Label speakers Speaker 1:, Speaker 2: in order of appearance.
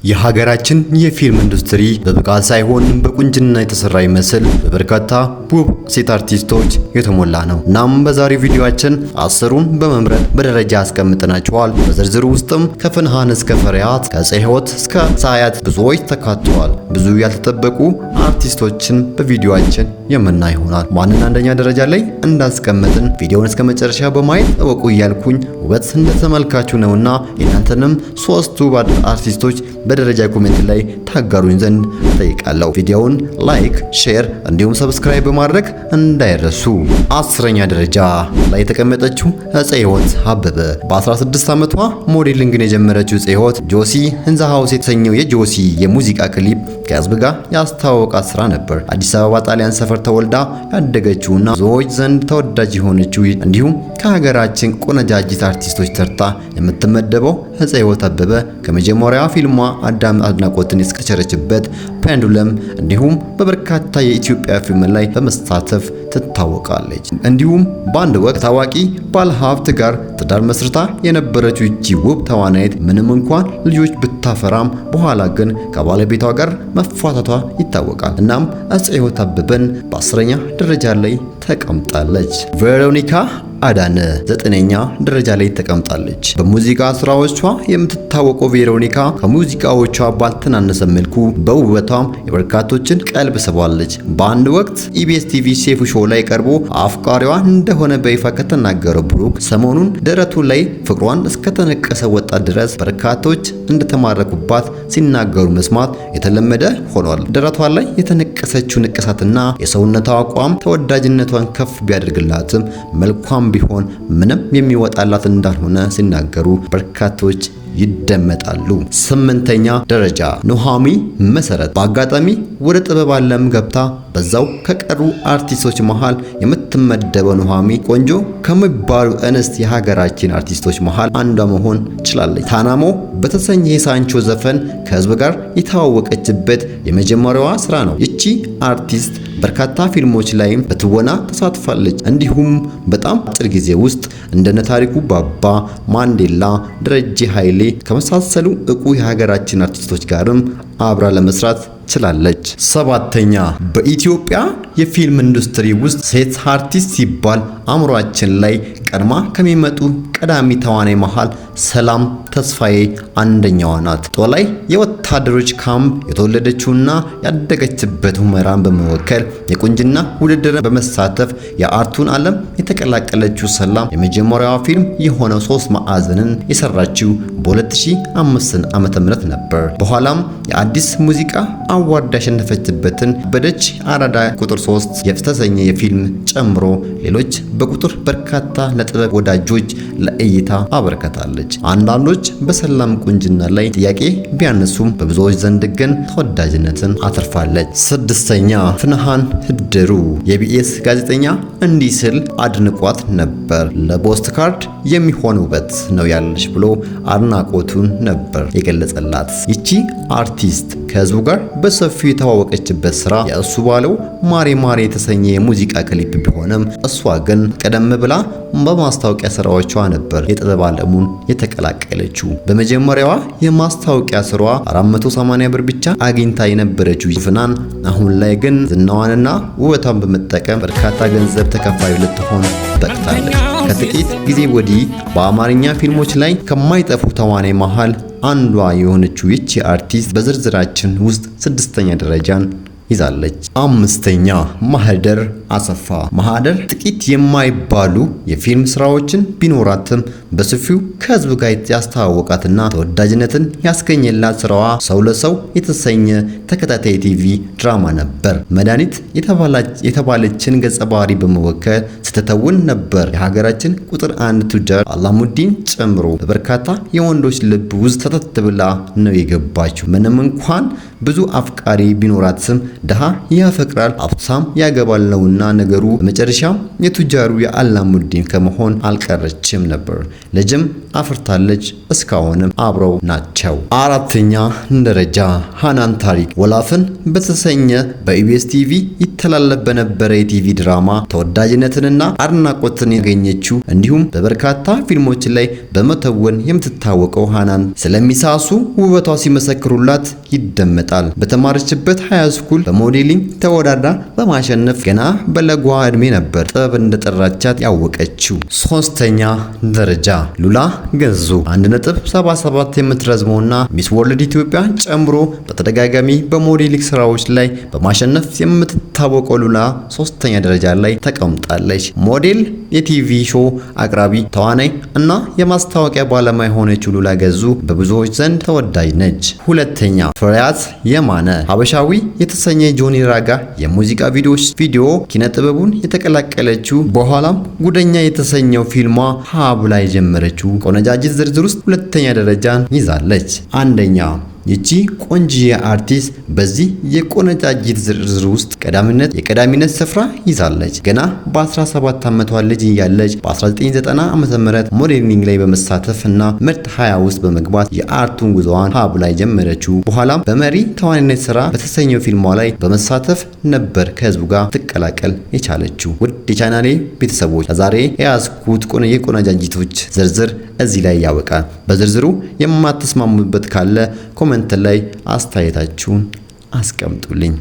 Speaker 1: የሀገራችን የፊልም ኢንዱስትሪ በብቃት ሳይሆን በቁንጅና የተሰራ ይመስል በበርካታ ውብ ሴት አርቲስቶች የተሞላ ነው። እናም በዛሬው ቪዲዮአችን 10ሩን በመምረጥ በደረጃ አስቀምጠናቸዋል። በዝርዝሩ ውስጥም ከፍንሃን እስከ ፈሪያት፣ ከፀሕይወት እስከ ሳያት ብዙዎች ተካተዋል። ብዙ ያልተጠበቁ አርቲስቶችን በቪዲዮአችን የምናይ ይሆናል። ማንን አንደኛ ደረጃ ላይ እንዳስቀመጥን ቪዲዮውን እስከ መጨረሻ በማየት እወቁ እያልኩኝ ውበት እንደተመልካቹ ነውና የእናንተንም 3 ውብ አርቲስቶች በደረጃ comment ላይ ታጋሩኝ ዘንድ እጠይቃለሁ። ቪዲዮውን like፣ share እንዲሁም subscribe በማድረግ እንዳይረሱ። 10ኛ ደረጃ ላይ የተቀመጠችው ዕፀ ሕይወት አበበ በ16 ዓመቷ modeling ን የጀመረችው ዕፀ ሕይወት Jossy in the House የተሰኘው የጆሲ የሙዚቃ ክሊፕ ከህዝብ ጋር ያስተዋወቃት ስራ ነበር። አዲስ አበባ ጣሊያን ሰፈር ተወልዳ ያደገችውና ብዙዎች ዘንድ ተወዳጅ የሆነችው እንዲሁም ከሀገራችን ቆነጃጅት አርቲስቶች ተርታ የምትመደበው ዕፀ ሕይወት አበበ ከመጀመሪያዋ ፊልሟ አዳም አድናቆትን እስከቸረችበት ፔንዱለም እንዲሁም በበርካታ የኢትዮጵያ ፊልም ላይ በመሳተፍ ትታወቃለች። እንዲሁም በአንድ ወቅት ታዋቂ ባለሀብት ጋር ትዳር መስርታ የነበረችው ይቺ ውብ ተዋናይት ምንም እንኳን ልጆች ብታፈራም በኋላ ግን ከባለቤቷ ጋር መፋታቷ ይታወቃል። እናም ዕፀ ሕይወት አበበን በ10ኛ ደረጃ ላይ ተቀምጣለች። ቬሮኒካ አዳነ 9ኛ ደረጃ ላይ ተቀምጣለች። በሙዚቃ ስራዎቿ የምትታወቀው ቬሮኒካ ከሙዚቃዎቿ ባልተናነሰ መልኩ በውበቷም የበርካቶችን ቀልብ ስባለች። በአንድ ወቅት ኢቢኤስ ቲቪ ሴፉ show ላይ ቀርቦ አፍቃሪዋ እንደሆነ በይፋ ከተናገረው ብሩክ ሰሞኑን ደረቱ ላይ ፍቅሯን እስከተነቀሰ ወጣት ድረስ በርካቶች እንደተማረኩባት ሲናገሩ መስማት የተለመደ ሆኗል። ደረቷ ላይ የተነቀሰችው ንቅሳትና የሰውነቷ አቋም ተወዳጅነቷን ከፍ ቢያደርግላትም መልኳም ቢሆን ምንም የሚወጣላት እንዳልሆነ ሲናገሩ በርካቶች ይደመጣሉ። 8ኛ ደረጃ ኑሃሚ መሰረት በአጋጣሚ ወደ ጥበብ ዓለም ገብታ በዛው ከቀሩ አርቲስቶች መሃል የምትመደበው ኑሃሚ ቆንጆ ከሚባሉ እንስት የሀገራችን አርቲስቶች መሃል አንዷ መሆን ችላለች። ታናሞ በተሰኘ የሳንቾ ዘፈን ከህዝብ ጋር የተዋወቀችበት የመጀመሪያዋ ስራ ነው። ይቺ አርቲስት በርካታ ፊልሞች ላይም በትወና ተሳትፋለች። እንዲሁም በጣም አጭር ጊዜ ውስጥ እንደነ ታሪኩ ባባ፣ ማንዴላ፣ ደረጀ ኃይሌ ከመሳሰሉ እቁ የሀገራችን አርቲስቶች ጋርም አብራ ለመስራት ችላለች። 7ኛ በኢትዮጵያ የፊልም ኢንዱስትሪ ውስጥ ሴት አርቲስት ሲባል አእምሯችን ላይ ቀድማ ከሚመጡ ቀዳሚ ተዋናይ መሃል ሰላም ተስፋዬ አንደኛዋ ናት። ጦላይ የወታደሮች ካምፕ የተወለደችውና ያደገችበት ሁመራን በመወከል የቁንጅና ውድድር በመሳተፍ የአርቱን ዓለም የተቀላቀለችው ሰላም የመጀመሪያዋ ፊልም የሆነው 3 ማዕዘንን የሰራችው በ2005 ዓመተ ምህረት ነበር። በኋላም የአዲስ ሙዚቃ award ያሸነፈችበትን በደች አራዳ ቁጥር 3 የተሰኘ የፊልም ጨምሮ ሌሎች በቁጥር በርካታ ለጥበብ ወዳጆች ለእይታ አበረከታለች። አንዳንዶች በሰላም ቁንጅና ላይ ጥያቄ ቢያነሱም በብዙዎች ዘንድ ግን ተወዳጅነትን አትርፋለች። 6ኛ ፍንሃን ህድሩ የቢኤስ ጋዜጠኛ እንዲህ ሲል አድንቋት ነበር። ለፖስት ካርድ የሚሆን ውበት ነው ያለሽ ብሎ አድናቆቱን ነበር የገለጸላት። ይቺ አርቲስት ከህዝቡ ጋር በሰፊው የተዋወቀችበት ስራ የእሱ ባለው ማሬ ማሬ የተሰኘ የሙዚቃ ክሊፕ ቢሆንም እሷ ግን ቀደም ብላ በማስታወቂያ ስራዎቿ ነበር የጥበብ ዓለሙን የተቀላቀለችው። በመጀመሪያዋ የማስታወቂያ ስራዋ 480 ብር ብቻ አግኝታ የነበረችው ፍናን አሁን ላይ ግን ዝናዋንና ውበቷን በመጠቀም በርካታ ገንዘብ ተከፋይ ልትሆን በቅታለች። ከጥቂት ጊዜ ወዲህ በአማርኛ ፊልሞች ላይ ከማይጠፉ ተዋናይ መሃል አንዷ የሆነችው ይቺ አርቲስት በዝርዝራችን ውስጥ 6ኛ ደረጃን ይዛለች። 5ኛ ማህደር አሰፋ። ማህደር ጥቂት የማይባሉ የፊልም ስራዎችን ቢኖራትም በሰፊው ከህዝብ ጋር ያስተዋወቃትና ተወዳጅነትን ያስገኘላት ስራዋ ሰው ለሰው የተሰኘ ተከታታይ ቲቪ ድራማ ነበር። መድኃኒት የተባለችን ገጸ ባህሪ በመወከል ስትተውን ነበር። የሀገራችን ቁጥር 1 ቱጃር አላሙዲን ጨምሮ በበርካታ የወንዶች ልብ ውስጥ ተተት ብላ ነው የገባችው። ምንም እንኳን ብዙ አፍቃሪ ቢኖራትም ድሃ ያፈቅራል ሀብታም ያገባል ነውና ነገሩ። በመጨረሻም የቱጃሩ የአላሙዲን ከመሆን አልቀረችም ነበር። ልጅም አፍርታለች። እስካሁንም አብረው ናቸው። አራተኛ ደረጃ ሃናን ታሪክ። ወላፈን በተሰኘ በኢቢኤስ ቲቪ ይተላለፍ በነበረ የቲቪ ድራማ ተወዳጅነትንና አድናቆትን ያገኘችው እንዲሁም በበርካታ ፊልሞች ላይ በመተወን የምትታወቀው ሃናን ስለሚሳሱ ውበቷ ሲመሰክሩላት ይደመጣል። በተማረችበት high school በ modeling ተወዳድራ በማሸነፍ ገና በለጓ እድሜ ነበር ጥበብ እንደጠራቻት ያወቀችው። ሶስተኛ ደረጃ ሉላ ገዙ። 1.77 የምትረዝመውና ሚስ ወርልድ ኢትዮጵያ ጨምሮ በተደጋጋሚ በ modeling ስራዎች ላይ በማሸነፍ የምትታወቀው ሉላ ሶስተኛ ደረጃ ላይ ተቀምጣለች። ሞዴል፣ የ TV show አቅራቢ፣ ተዋናይ እና የማስታወቂያ ባለሙያ የሆነችው ሉላ ገዙ በብዙዎች ዘንድ ተወዳጅ ነች። ሁለተኛ ፍሬያት የማነ። ሀበሻዊ የተሰኘ ጆኒ ራጋ የሙዚቃ ቪዲዮ ኪነ ጥበቡን የተቀላቀለችው፣ በኋላም ጉደኛ የተሰኘው ፊልሟ ሀ ብላ የጀመረችው ቆነጃጅት ዝርዝር ውስጥ ሁለተኛ ደረጃን ይዛለች። አንደኛ፣ ይቺ ቆንጂዬ አርቲስት በዚህ የቆነጃጅት ዝርዝር ውስጥ የቀዳሚነት ስፍራ ይዛለች። ገና በ17 ዓመቷ ልጅ እያለች በ1990 ዓ.ም modeling ላይ በመሳተፍ እና ምርጥ 20 ውስጥ በመግባት የ art ኡን ጉዞዋን ሀ ብላ የጀመረችው፣ በኋላም በመሪ ተዋናይነት ስራ በተሰኘው ፊልሟ ላይ በመሳተፍ ነበር ከህዝቡ ጋር ትቀላቀል የቻለችው። ውድ የቻናሌ ቤተሰቦች፣ ለዛሬ የያዝኩት የቆነጃጅቶች ዝርዝር እዚህ ላይ ያበቃል። በዝርዝሩ የማትስማሙበት ካለ comment ላይ አስተያየታችሁን አስቀምጡልኝ።